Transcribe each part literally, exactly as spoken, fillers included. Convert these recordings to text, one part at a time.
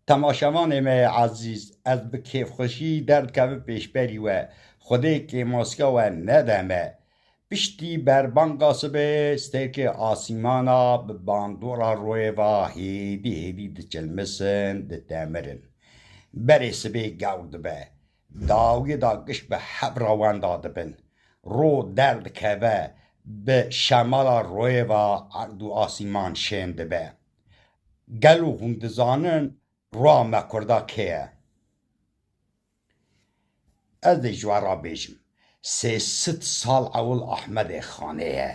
Temaşevanê me yê ezîz, ez bi kêfxweşî derdikevim pêşberî we. Xwedê kêmasiya we nede me. Piştî berbanga sibê, stêrkê asîmana bi bandora royê ve hêdî hêdî diçilmisin, ditemirin. Berê sibê gewr dibe. Dawiyê de giş bi hev re wenda dibin. Ro derdikeve, bi şemala royê ve erd û asîman şên dibe. Gelo hûn dizanin roya me Kurda kê ye? Ez dê ji we re bêjim. Sê sed sal ewil Ahmedê Xanê ye.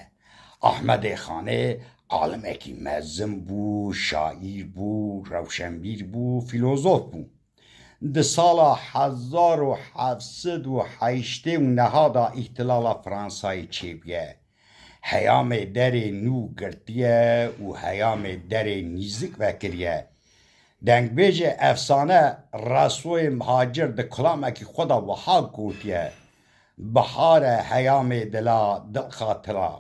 Ahmedê Xanê alimekî mezin bû, şaîr bû, rewşenbîr bû, fîlozof bû. Di sala hezar û heft sed û heştê û neha de îhtilala Fransayê çêbûye. Heyamê derê nû girtiye û heyamê derê nîzik vekiriye. Dengbêjê efsane Resoyê Mihacir di kulamekî xwe de wiha gotiye, Bihare heyamê dila dil xatira.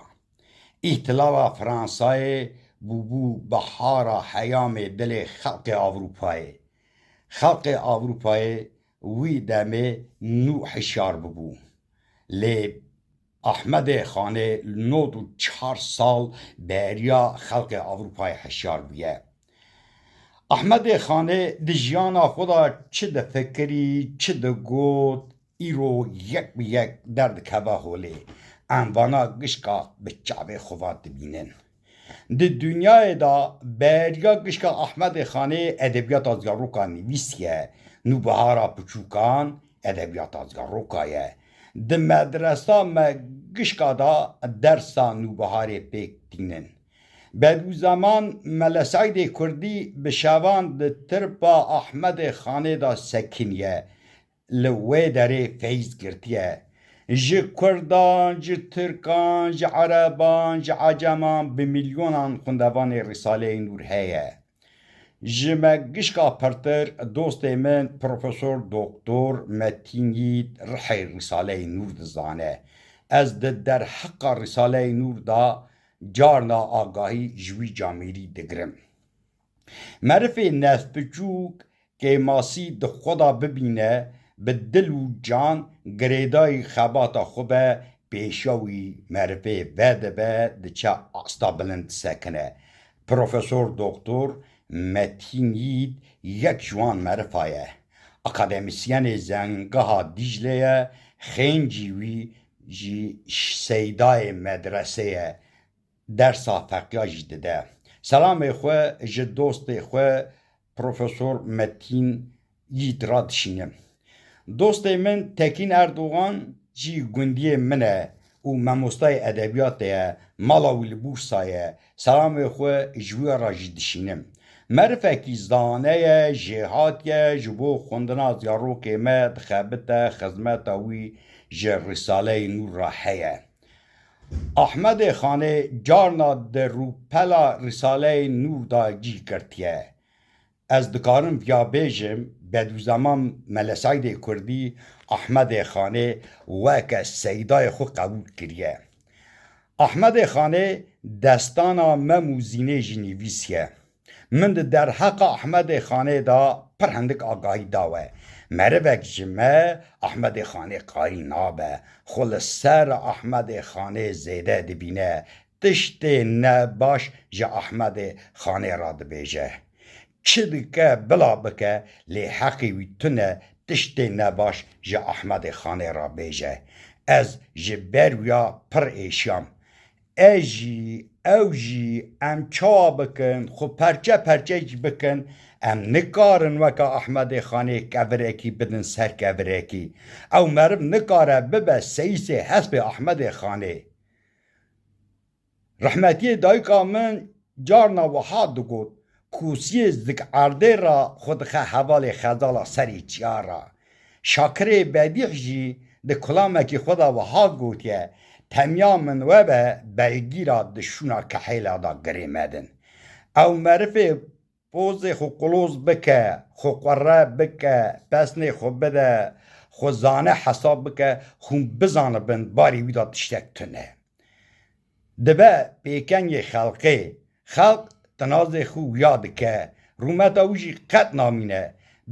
Îhtilala Fransayê bûbû bihara heyamê dilê xelkê Ewropayê. Xelkê Ewropayê wî demê nû hişyar bibû. Lê Ahmedê Xanê nod û çar sal beriya xelkê Ewropayê hişyar bûye. Ahmedê Xanê di jiyana xwe de çi difikirî, çi digot, îro yek bi yek derdikeve holê. Em vana gişka bi çavê xwe ve dibînin. Di dinyayê de beriya gişka Ahmedê Xanê edebiyata zaroka nivîsiye, Nûbihara Piçûkan edebiyata zaroka ye. Di medresa me gişka de dersa Nûbiharê pêk tînin. Bedûzeman Mele Seîdê Kurdî bi şevan di tirpa Ahmedê Xanê de sekiniye. Li wê derê feyz girtiye. Ji Kurdan, ji Tirkan, ji Ereban, ji Eceman bi milyonan xwendevanê Rîsaleyê Nûr heye. Ji me gişka pirtir dostê min Profesor Doktor Metîn Yît rihê Rîsaleyê Nûr dizane. Ez di derheqa Rîsaleyê Nûr de carna agahî ji wî camêrî digirim. Merivê nefbiçûk kêmasî di xwe de bibîne, bi dil û can girêdayî xebata xwe be, pêşiya wî merivê vedibe, diçe asta bilind disekine. Profesor Doktor Metîn Yît yek ji wan merifa ye. Akademîsyenê Zengeha Dîcle ye, xêncî wî jî Seydayê medresê ye. Dersa feqiya jî dide. Selamê xwe ji dostê xwe Profesor Metîn Yît re dişînim. Dostê min Tekîn Erdogan jî gundiyê min e û memostayê edebiyatê ye, mala wî li Bûrsa ye. Selamê xwe ji wî re jî dişînim. Merivekî zane ye, jêhat ye, ji bo xwendina zarokê me dixebite, xizmeta wî ji Rîsaleyê Nûr re heye. Ahmedê Xanê carna di rûpela Rîsaleyê Nûr de cî girtiye. Ez dikarim viya bêjim, Bedûzeman Mele Seîdê Kurdî Ahmedê Xanê weke seydayê xwe qebûl kiriye. Ahmedê Xanê destana Mem û Zînê jî nivîsiye. Min di derheqa Ahmedê Xanê de pir hindik agahî da we. Merivek ji me Ahmedê Xanê qarî nabe, xwe li ser Ahmedê Xanê zêde dibîne, tiştê nebaş ji Ahmedê Xanê re dibêje. Çi dike bila bike, lê heqê wî tune tiştê nebaş ji Ahmedê Xanê re bêje. Ez ji ber wîya pir êşiyam. Ez jî, ew jî, em çawa bikin, xwe perçe perçe jî bikin, em nikarin weke Ahmedê Xanê kevirekî bidin ser kevirekî. Ew meriv nikare bibe seyîsê hespê Ahmedê Xanê. Rehmetiyê dayika min carna wiha digot, Kûsiyê zik erdê re xwe dixe hevalê xezala serê çiya re. Şakirê Bedîh jî di kulamekî xwe de wiha gotiye, Temiya min we be, belgîra di şûna kehêla de girê medin. Ew merivê pozê xwe quloz bike, xwe qure bike, pesnê xwe bide, xwe zane hesab bike, hûn bizanibin barê wî de tiştek tune. Dibe pêkeniyê xelqê. Xelq tinazê xwe wiya dike, Rûmeta wî jî qet namîne.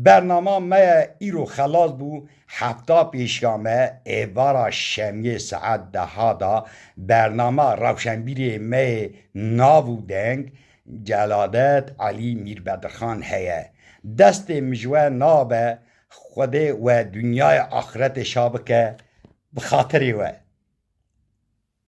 Bernama me ye îro xelas bû, hefta pêşiya me êvara şemiyê saet deha da bernama rewşenbîrê me yê nav û deng Celadet Elî Mîr Bedirxan heye. Destê min ji we nabe, Xwedê we dinyayê axretê şa bike bi xatirê we.